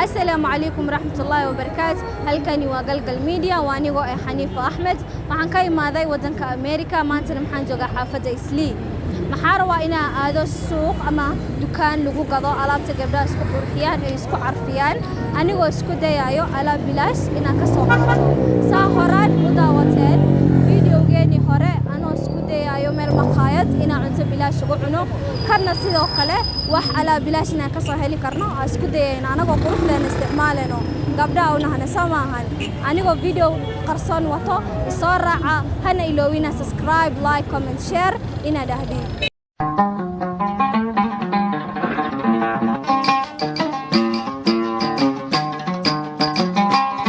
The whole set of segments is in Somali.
Assalaamu calaykum waraxmatullaahi wabarakaatu. Halkani waa Galgal Media, waa anigoo ah Xaniifa Axmed. Waxaan ka imaaday waddanka America, maantana maxaan joogaa xaafadda Islii. Maxaa rabaa inaan aado suuq ama dukaan lagu gado alaabta gabdhaha isku qurxiyaan ay isku carfiyaan, anigoo isku dayayo alaab bilaash inaan ka soo qaato. Saa horaan u daawateen videogeenii hore, anoo isku dayayo meel maqaayad inaan cunto bilaash ugu cuno, kanna sidoo kale wax alaab bilaash inaan ka soo heli karno aan isku dayayno, anagoo quruxdeena isticmaaleno, gabdhaha u nahane soo maahan. Anigoo video qarsoon wato, isoo raaca, hana iloowina subscribe, like, comment, share inaad ahdin.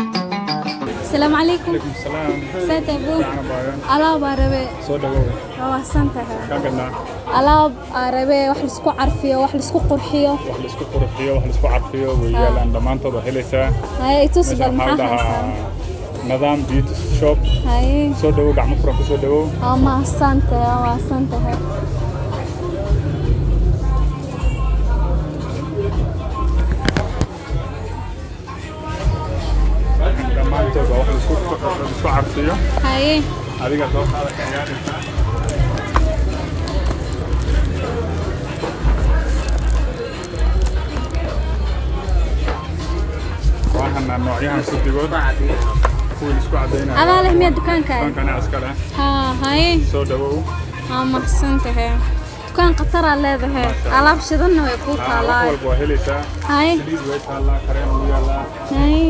Asalaamu calaykum. Calaykum salaam. Saata abu. Fiican baayan. Alaab aa rabe. Soo dhawow. Waa mahadsantahay. Kaa gadnaa. Alaab aa rabe, wax laisku carfiyo, wax laisku qurxiyo. Wax la isku qurxiyo, wax la isku carfiyo way yaalaan, dhammaantood waa helaysaa. Haye, itus bal. Meeshan waxaa la maxaa dhahaa haysaa? Nidaam Beauty Shop. Haye. Soo dhawow, gacmo furan ku soo dhawow. Waa mahadsantahay, waa mahadsantahay. Dhammaantood waa wax la isku carfiyo. Haye. Adiga soo qaada, ka ciyaaraysaa. Waxaana noocyahan kudigood kuwii la isku cadaynayo. Adaa leh miyaa dukaankan? Dukaankan iska leh. Haa, haye. Soo dhawow. Waa mahadsantahay. Dukaan khataraa leedahay, alaab shidanna way kuu wax taalaa. Walba waa helaysaa. Haye. Saliid way taallaa, kareem wuu yaalaa. Haye.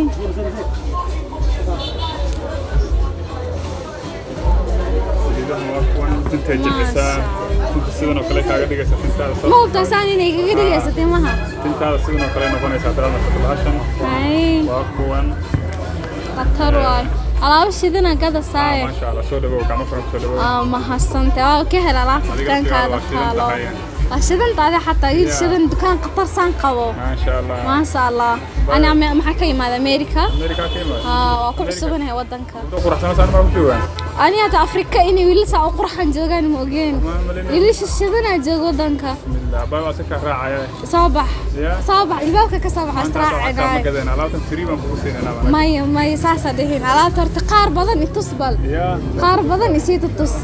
Saliidahan waa kuwan tintay jilcisaa, tinta sidan oo kale kaaga dhigaysa tintaada Ma hubtaa saan inay kaga dhigaysa timaha? Tintaada sidan oo kale noqonaysa haddaad marsato bahashan. Haye. Waa kuwan. Khatar waay, alaabo shidana gada saaye. Maasha Allah, soo dhawow, gacmo furan ku soo dhawow. Waa mahadsantahay, waa ka hel alaabta. Adiga Dukaankaada laftigaada waa shidan taalo. tahay. Waa shidantaadi, xataa wiil shidan dukaan khatar saan qabo. Maasha Allah. Maasha Allah. Ana maxaa ka imaada America. America ka imaad? Haa, waa ku cusubanahay waddanka. Muddo quruxsan saan maa ku joogaan. Ani hata Afrika inay wiilal saa u qurxan joogaan ma ogeen. Ma malin. Wiilasha shidanaa jooga waddanka. Bismillah, baa waa si ka raacaya. Soo bax. Ya. Soo bax, ilbaabka ka soo bax. Maanta lacagtaa ma Israacinay. gadeen, alaabtan free baan kugu siinaynaa. Maya, maya, saasaa dhihin. Alaabta horta qaar badan itus bal. Ya. Qaar badan isii tutus.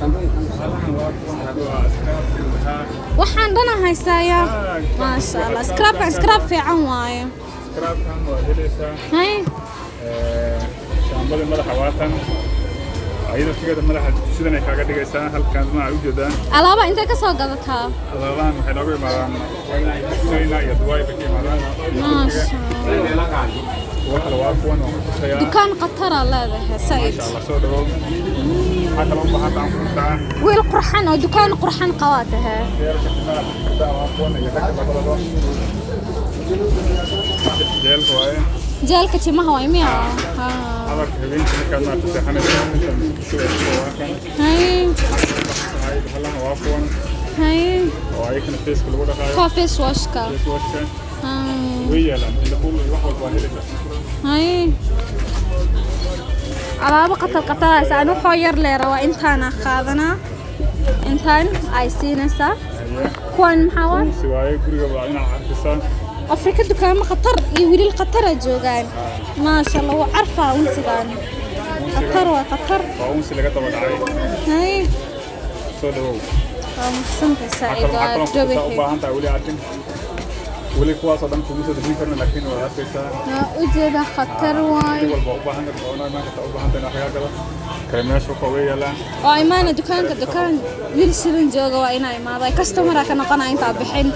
Alahan waa kuwan, waa scrub waxaa. Waxaan dhana haystaa yaa. Maasha Allah, scrubkan scrub fiican waaye. Scrubkan waa helaysaa. Hay. Shaambadii madaxa waatan, ayada tigeeda madaxa sidan ay kaaga dhigaysaa, halkan ma u jeedaan. Alaaba intee ka soo gadataa? Alaabahan waxay noogu imaadaan China iyo Dubai bay ka imaadaan iyo Maasha Turkiga. Kuwo kale waa kuwan, waan ku tusayaa. Dukaan khataraa leedahay said. Maasha Allah, soo dhawow. Maxaa kaloo u baahan tahay aan ku tusaa? Wiil qurxan oo dukaan qurxan qabaa tahay. Jeelka timaha kutaa waa kuwan iyo ragga labadaba. Jeelka waaye. Jeelka timaha waay miya? Haa. Cadarka habeenkii markaad maaragta seexanayso intan ku shubayso waa kan. Hay. Tahay bahalahan waa kuwan Hay. oo ayakana faceka lagu dhaqaayo. Kuwa face washka. Face washka. Haa. Way yaalaan, indhakuul iyo wax walba waa helaysaa. Hay, alaabo khatar khataraysa. Aan waxoo yar lee rabaa, intaana qaadanaa, intaan ay siinaysaa. Haye. Kuwan maxaa waay? Si waaye, guriga waa inaad carfisaa. Afrika dukaamo khatar iyo wiilal khatara joogaan. Maasha Allah, waa carfaa unsigaan, khatar waa khatar. Waa unsi laga daba dhacay. Hay. Soo dhawow. Waa mahadsantahay saciid. Waxaa Waa kaloo kutusaa u dhawahay. baahan tahay weli arkin, weli kuwaasoo dhan kuma soo dejin karno, laakiin waad arkaysaa. Waa ujeeda, khatar waay. Mid walba u baahan karta oo imaan karta u baahan tahay in wax lagaa gado. Kareemayaasha kuwa way yaalaan. Waa imaana dukaanka, dukaan wiil shidan jooga waa inaa imaada, customer ka noqonaa intaa bixin,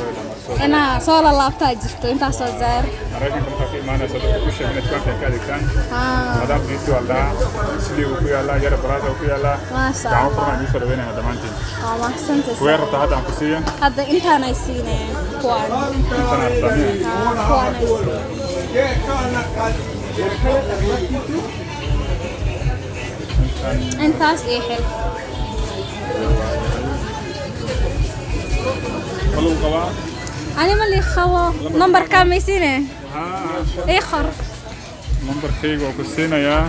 inaa soo lalaabtaa jirto intaasoo zaar. Maraykanka markaa ka imaanaysa, dadka ku sheeg inay dukaanka ay ka adeegtaan. Haa. Nidaam Beauty waa la dhahaa, Sidii uu ku yaalaa, Yara Baraza uu ku yaalaa. Maasha Gacmo Allah. furan idiin soo dhaweynayna dhammaantiin. Waa mahadsantahay. Kuwee rabtaa hadda aan ku siiya? Hadda intaan ay siinayeen kuwaan. Intan rabtaa miya? Haa, kuwaan ay siinayeen. Intan. Intaas ii xil. Ma lagu qabaa? Ani ma lii qabo, nambarkaa maysiine? Haa. Ii qor. Nambarkayga waa ku siinayaa.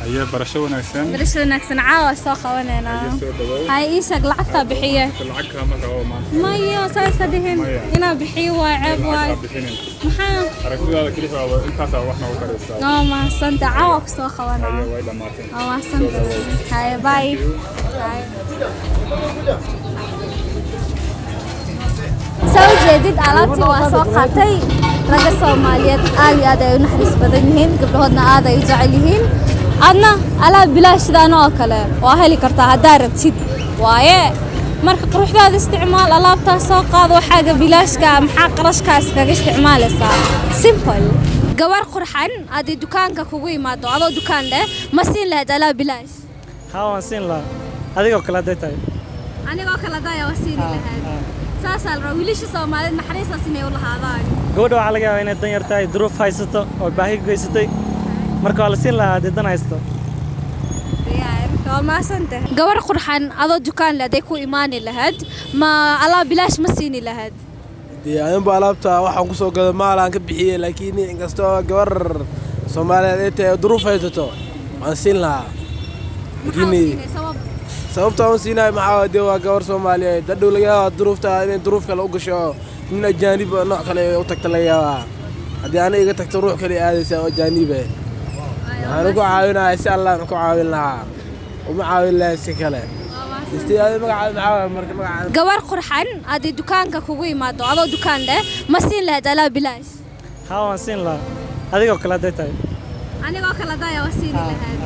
Ayaa barasho wanaagsan. Barasho wanaagsan, caawa soo qabanaynaa. Ayaa soo dhawow. Hay, ii sheeg lacagtaa bixiye. Lacag kaama rabo maanta. Maya, saasa dhihin. Maya. Inaa bixiyo waa ceeb waay. Lacag kaa bixinin. Maxaa? Aragtidaada keliya waa intaasaa wax noogu taraysaa. Waa mahadsanta, caawa ku soo qabanaa. Ayaa way dhammaatay. Waa mahadsanta. Haye, bye. Haye. Soo jeedid, alaabtii waa soo qaatay. Ragga Soomaaliyeed aad iyo aad ay u naxariis badan yihiin, gabdhahoodna aad ay u jecel yihiin. Adna alaab bilaash sidaan oo kale waa heli kartaa haddaa rabtid waaye. Marka quruxdaada isticmaal, alaabtaas soo qaado, waxaaga bilaashka ah, maxaa qarashkaa iskaga isticmaalaysaa? Simple. Gabar qurxan haddii dukaanka kugu imaado adoo dukaan leh, ma siin lahayd alaab bilaash? Haa, waan siin lahaa, adigoo kale hadday tahay. Anigoo kale daya waa siini lahayd. Saasaa la rabaa wiilasha Soomaaliyeed naxariistaas inay u lahaadaan. Gabadha waxaa laga yaabaa inay dan yar tahay, duruuf haysato oo baahi geysatay, marka waa la siin lahaa haddii dan haysto. Waa mahadsantahay. Gabar qurxan adoo dukaan leh hadday ku imaani lahayd, ma alaab bilaash ma siini lahayd? Dee ayanba alaabta waxaan kusoo gada maalaan ka bixiyey, laakiin inkastoo gabar Soomaaliyeed ay tahay oo duruuf haysato, waan siin lahaa. Maxaa u Laakiin siinay sabab? Sababta aan u siinayo maxaa waaye, dee waa gabar Soomaaliyeed, hadhow laga yaabaa duruufta inay duruuf kale u gasho, nin ajaanib oo nooc kale u tagta laga yaabaa. Haddii ana iga tagto, ruux kale aadaysa oo ajaanib ah. Waxaan ku caawinayaa si Allaan ku caawin lahaa, uma caawin lahaa si kale. Istiyaada magacaada maxaa waaye marka magacaada? Gabar qurxan haddii dukaanka kugu imaado adoo dukaan leh, ma siin lahayd alaab bilaash? Haa, waan siin lahaa, adigoo kale hadday tahay. Anigoo kale daya waa siini lahayd.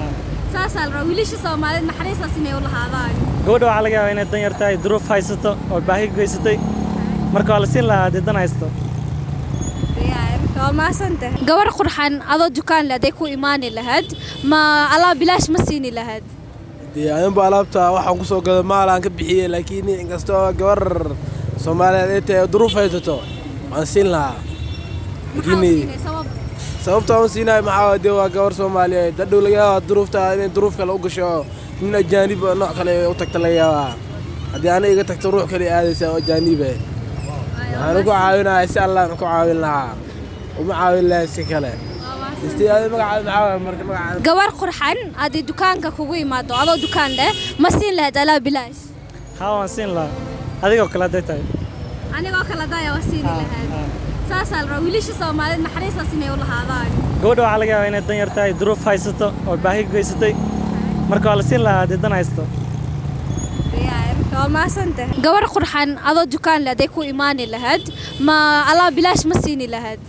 Saasaa la rabaa wiilasha Soomaaliyeed naxariistaas inay u lahaadaan. Gabadha waxaa laga yaabaa inay dan yar tahay, duruuf haysato oo baahi geysatay, marka waa la siin lahaa haddii dan haysto. Waa mahadsantahay. Gabar qurxan adoo dukaan leh hadday ku imaani lahayd, ma alaab bilaash ma siini lahayd? Dee ayanba alaabta waxaan kusoo gada maalaan ka bixiyey, laakiin inkastoo gabar Soomaaliyeed ay tahay oo duruuf haysato, waan siin lahaa. Maxaa u Laakiin siinay sabab? Sababta aan u siinayo maxaa waaye, dee waa gabar Soomaaliyeed, hadhow laga yaabaa duruufta inay duruuf kale u gasho, nin ajaanib oo nooc kale u tagta laga yaabaa. Haddii ana iga tagto, ruux kale aadaysa oo ajaanib ah. Waxaan ku caawinayaa si Allaan ku caawin lahaa, uma caawin lahaa si kale. Istiyaada magacaada maxaa waaye marka magacaada? Gabar qurxan haddii dukaanka kugu imaado adoo dukaan leh, ma siin lahayd alaab bilaash? Haa, waan siin lahaa, adigoo kale hadday tahay. Anigoo kale daya waa siini lahayd. Saasaa la rabaa wiilasha Soomaaliyeed naxariistaas inay u lahaadaan. Gabadha waxaa laga yaabaa inay dan yar tahay, duruuf haysato oo baahi geysatay, marka waa la siin lahaa haddii dan haysto. Waa mahadsantahay. Gabar qurxan adoo dukaan leh hadday ku imaani lahayd, ma alaab bilaash ma siini lahayd?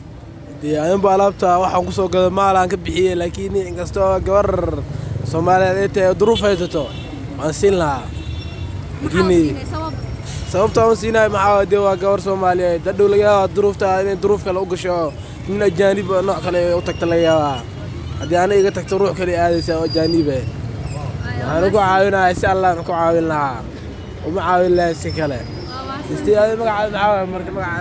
Dee ayanba alaabta waxaan kusoo gada maalaan ka bixiyey, laakiin inkastoo gabar Soomaaliyeed ay tahay oo duruuf haysato, waan siin lahaa. Maxaa u Laakiin siinay sabab? Sababta aan u siinayo maxaa waaye, dee waa gabar Soomaaliyeed, hadhow laga yaabaa duruufta inay duruuf kale u gasho, nin ajaanib oo nooc kale u tagta laga yaabaa. Haddii ana iga tagto, ruux kale aadaysa oo ajaanib ah. Waxaan ku caawinayaa si Allaan ku caawin lahaa, uma caawin lahaa si kale. Istiyaada magacaada maxaa waaye marka magacaada?